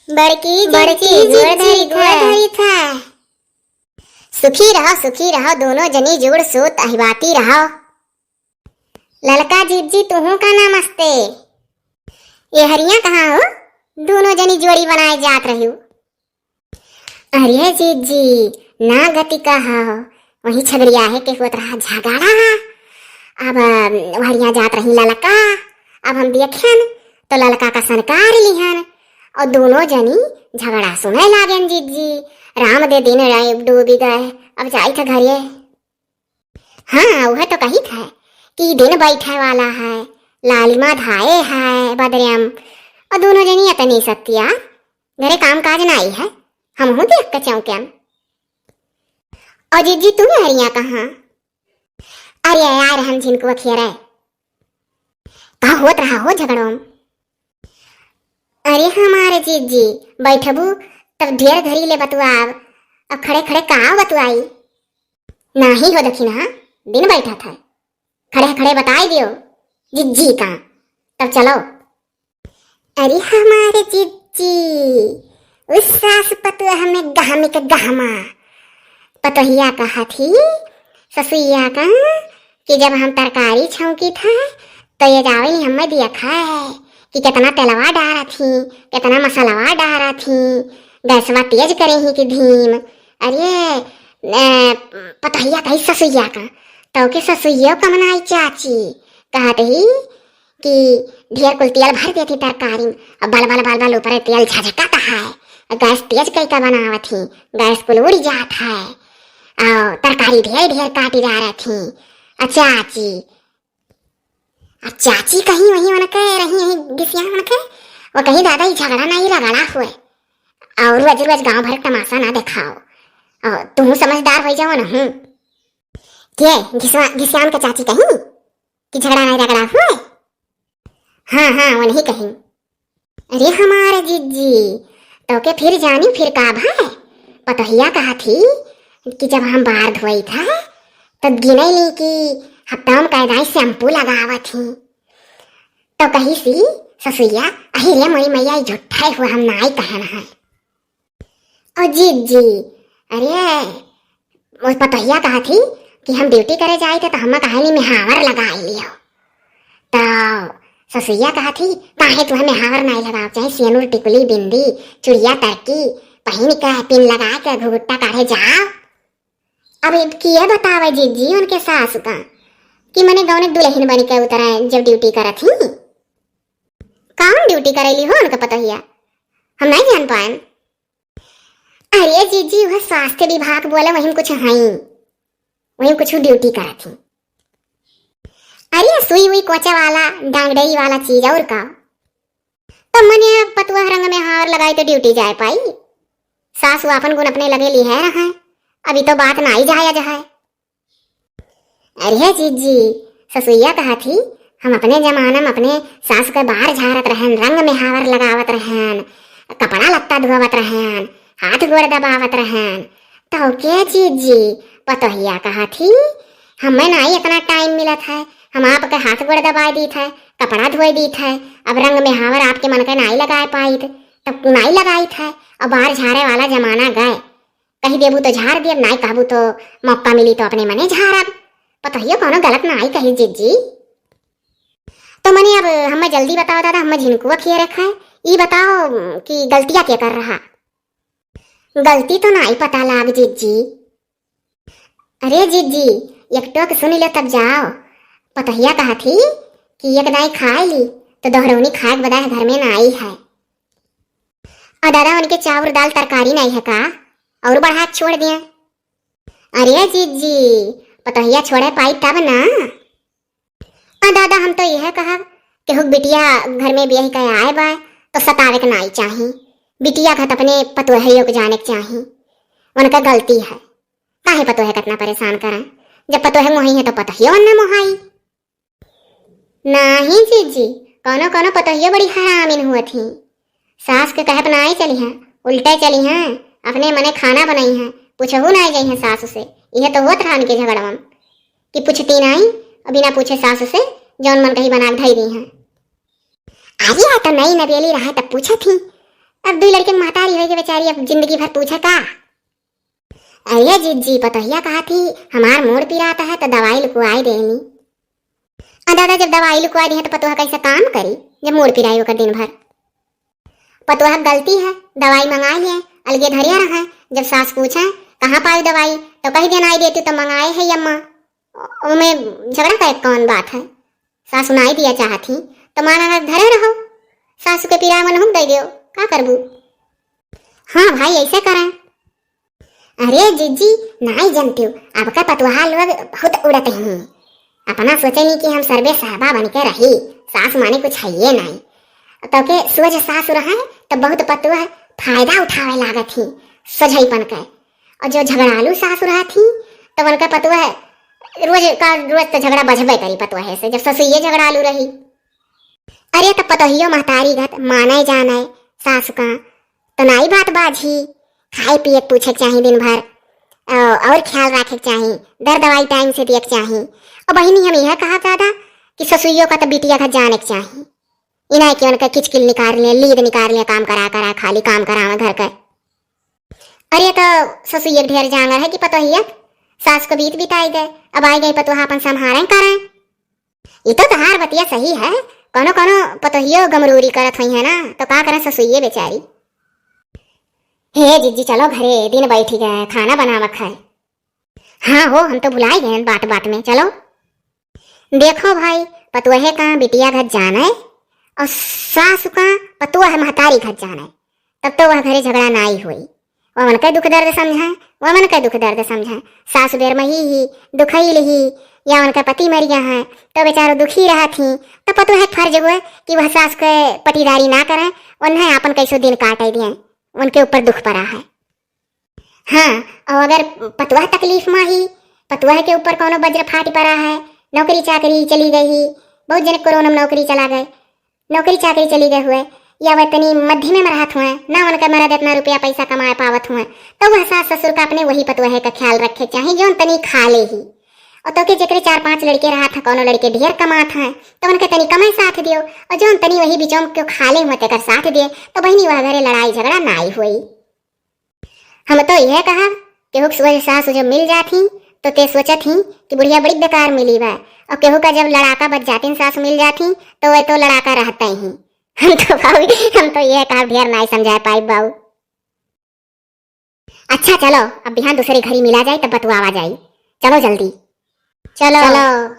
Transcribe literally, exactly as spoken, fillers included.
बड़की बड़की जिज्जी जिज्जी गोड़ धरी गोड़ था। धरी था। सुखी रहो, सुखी रहो, दोनों जनी जोड़ सोत अहिबाती रहो। ललका जिज्जी, तुहूँ का नमस्ते। ये हरिया कहाँ हो? दोनों जनी जोड़ी बनाए जात रही हो। अरे जिज्जी, ना गति कहा हो, वही छगड़िया है के होत रहा झगड़ा। अब, अम, हरिया जात रही ललका, अब हम देखन तो ललका का सनकार लिहन और दोनों जनी झगड़ा सुने लागन जिज्जी। राम दे दिन रहे डूबी गए, अब जाई थे घरे। हाँ, वह तो कही थे कि दिन बैठे वाला है, लालिमा धाए है बदरियम, और दोनों जनी अतनी सत्या, घरे काम काज नाई है, हमहू देख के चौंकन। और जिज्जी, तू हरिया कहाँ? अरे यार, हम झिनको खेरे। का होत रहा हो झगड़ो में? अरे हमारे जिज्जी, बैठबू तब ढेर घड़ी ले बतुआब, अब खड़े खड़े का बतुआई? नाही हो दखिनहा, दिन बैठा था, खड़े खड़े बताई दियो जिज्जी का, तब चलो। अरे हमारे जिज्जी, उस सास पतोह में गहमे के गहमा। पतोहिया कहा थी ससुइया का कि जब हम तरकारी छौंकी था तो ये जावे नहीं हमें दिया खाए कि कितना तेलवा डारा थी, कितना मसालवा डारा थी, गैसवा तेज करे ही कि धीम। अरे ए, पतोहिया कही ससुइया का, तो के ससुइयो कमनाई चाची कहत ही कि ढेर कुल तेल भर देती तरकारी में, अब बल बल बल बल ऊपर तेल झझकत है, और गैस तेज कई का बनावत ही, गैस कुल उड़ जात है, और तरकारी ढेर ढेर काटी जा रही थी। और चाची, और चाची कहीं वहीं उनके रही, यहीं घिसिया उनके, वो कहीं दादा ही झगड़ा नहीं रगड़ा हुए, और रोज रोज गांव भर के तमाशा ना दिखाओ, और तुम समझदार हो जाओ ना। हूँ, के घिसवा-, घिसियान के चाची कहीं कि झगड़ा नहीं रगड़ा हुए? हाँ, हाँ, वही कहीं। अरे हमारे जिज्जी, तो के फिर जानी फिर का भाई? पतोहिया कहा थी कि जब हम बार धोई था, तब गिनई ली कि हफ्ता में कैदाई शैम्पू लगावत ही। तो कही सी ससुइया, अही रे मोरी मैया, ई झूठा ही हुआ, हम नाई कहन है। और जिज्जी, अरे, वो पतोहिया कहा थी कि हम ड्यूटी करे जाए थे, तो हम कहा नहीं, मेहावर लगा लियो। तो ससुइया कहा थी, काहे तुम्हें मेहावर नहीं लगाओ, चाहे सेनुर, टिकुली, बिंदी, चुड़िया, तरकी पहिन के, पिन लगा के, घुघुट्टा काढ़े जाओ। अब इब किए बतावे जिज्जी उनके सास का कि मने गौने दुल्हन बन के उतरे जब ड्यूटी करत ही। कौन ड्यूटी करेली हो उनका पतोहिया? हम नहीं जान पाएन। अरे जिज्जी, वह स्वास्थ्य विभाग बोले, वहीं कुछ हई, वहीं कुछ ड्यूटी करत ही। अरे सुई उई कोचा वाला, डांगडई वाला चीज, और का? तो मने अब पतुआ रंग मेहावर लगाई तो ड्यूटी जाए पाई? सासू आपन गुण अपने लगे लिहे रहा है, अभी तो बात नाई जायज है। अरे जिज्जी, ससुइया कहा थी, हम अपने जमाना में अपने सास के बार झारत रहन, रंग मेहावर लगावत रहन, कपड़ा लत्ता धोवत रहन, हाथ गोड़ दबावत रहन। तो के जिज्जी, पतोहिया कहा थी, हमें नाई इतना टाइम मिलत है, हम आपके हाथ गोड़ दबाए दीत है, कपड़ा धोए दीत है, अब रंग मेहावर आपके मन के नाई लगाए पाइत, तब नाई लगाइत है। अब बार झारे वाला जमाना गए, कही देबू तो झार देब, नाई कहबू तो मौका मिली तो अपने मने झारब। पतोहियो कौनो गलत नाई कही जिज्जी। तो मने अब हमें जल्दी बताओ दादा, हमें झिनकुआ खिए रखा है, ई बताओ कि गलतिया के कर रहा? गलती तो नाई पता लाग जिज्जी। अरे जिज्जी, एक टोक सुन ले तब जाओ। पतोहिया कहा थी कि एक दाई खाए ली तो दोहरौनी खाए के बदाए घर में नाई है। और दादा, उनके चाउर दाल तरकारी नहीं है का? और बढ़ा के छोड़ दिए। अरे जिज्जी, पतोहिया छोड़े पाई तब ना। आ दादा, हम तो यह कहब, केहू के बिटिया घर में बियाह के आए बाय, तो सतावे के नाई चाही। बिटिया का तो अपने पतोहियो के जाने के चाही, उनका गलती है। काहे पतोहे कितना परेशान करें, जब पतोहे मोहाई है तो पतोहियो न मोहाई। नाही जीजी, कौनो कौनो पतोहियो बड़ी हरामिन हुआ थी। सास के कहे पर नाई चली हैं, उल्टे चली हैं, अपने मने खाना बनाई हैं, पूछहू नाई जाई हैं सास से। यह तो होत रहा उनके झगड़वा में कि पूछती नाई, और बिना पूछे सास से जौन मन कही बना के धई दी हैं। अरे, आ तो नई नवेली रहा तब पूछत ही, अब दुइ लड़के के महतारी होइ गै बेचारी, अब जिंदगी भर पूछे का? अरे जिज्जी, पतोहिया कहत ही हमार मूड़ पिरात है तो दवाई लुकवाई देनी। अ दादा, जब दवाई लुकवाई दिहे तो पतोह कैसे काम करी जब मूड़ पिराई ओकर दिन भर? पतोह गलती है, दवाई मंगाई है, अलगे धरे रहे। जब सास पूछे कहाँ पाई दवाई तो कहि देना आई देती तो मंगाए है अम्मा। ओमे झगड़ा करे कौन बात है? सासु नाई दिया चाहत ही तो माना ना धरे रहो, सासु के पिराए मन हुक दे दियो, का करबू? हाँ भाई, ऐसे करें। अरे जिज्जी, नाई जनतियो, अबका पतोहा लोग बहुत उड़त ही। अपना सोचे नी कि हम सर्वे साहबा बन के रही, सास माने कुछ है ये नाई। तो के सोझ सासु रहे तो बहुत पतोह फायदा उठावे लागत ही सोझईपन के। और जो झगड़ालू सासु रहत ही तो उनका पतोह रोज का रोज तो झगड़ा बजबे करी पतोहे से, जब ससुइये झगड़ालू रही। अरे तो पतोहियो महतारी गत माने जाने सासु का तो नाई बात बाजी, खाए पिए के पूछे के चाही दिन भर, अ, और ख्याल रखे के चाही, दर दवाई टाइम से दिए के चाही। और बहिनी, हम यह कहा दादा कि ससुइयो का तो बिटिया घर जाने के चाही, इनाय कि उनका किचकिल निकाल ले, लीद निकाल ले, काम करा करा खाली काम करावे घर का। अरे तो ससुइया के ढेर जांगर है कि पतोहिया सास को बीत बिताई गए, अब आई गई पतोहा अपन संभारे करें। ई तो तहार बतिया सही है, कोनो कोनो पतोहियो गमरूरी करत हुई है ना, तो का करें ससुइये बेचारी। हे जिज्जी, चलो घरे, दिन बैठी गए, खाना बनावक है। हाँ हो, हम तो भुलाई गए बात बात में, चलो। देखो भाई, पतोहे का बिटिया घर जाने और सासु का पतोह महतारी घर जाने, तब तो वह घरे झगड़ा नाई होई। वमन के दुख दर्द समझे, वमन के दुख दर्द समझे। सास बेरमही ही, दुखई लिही, या उनका पति मर गया है, तो बेचारो दुखी रहत ही, तो पतोह के फर्ज हुए कि वह सास के पटीदारी ना करें, उन्हें आपन कैसो दिन काटे दिए, उनके ऊपर दुख पड़ा है। हाँ, और अगर पतोह तकलीफ में ही, पतोह के ऊपर कोनो वज्रपात पड़ा है, नौकरी चाकरी चली गई ही, बहुत जने कोरोना में नौकरी चला गए, नौकरी चाकरी चली गए हुए, या वह तनी मध्यमे में रहत हुए, ना उनका मरद इतना रुपया पैसा कमाए पावत हुए, तो वह सास ससुर का अपने वही पतोहे का ख्याल रखे चाही, जौन तनी खा ले ही। और तो के जेकरे चार पांच लड़के रहत हैं, कोनो लड़के ढेर कमात हैं, तो उनके तनी कमे साथ दियो, और जौन तनी वही बिचौम के खा ले हुए तेकर साथ दिए, तो बहिनी वह घरे लड़ाई झगड़ा नाई होई। हम तो यह कहा, केहू के सोझ सास जो मिल जात ही, तो ते सोचत ही कि बुढ़िया बड़ी बेकार मिली बा। और केहू का जब लड़ाका बच जातिन सास मिल जात ही, तो वे तो लड़ाका रहते ही। हम तो बाबू, हम तो यह कहा ढेर नाई समझा पाई बाबू। अच्छा चलो, अब बिहान दूसरे घरी मिला जाए, तब बतुआवा जाई। चलो जल्दी। चलो। चलो।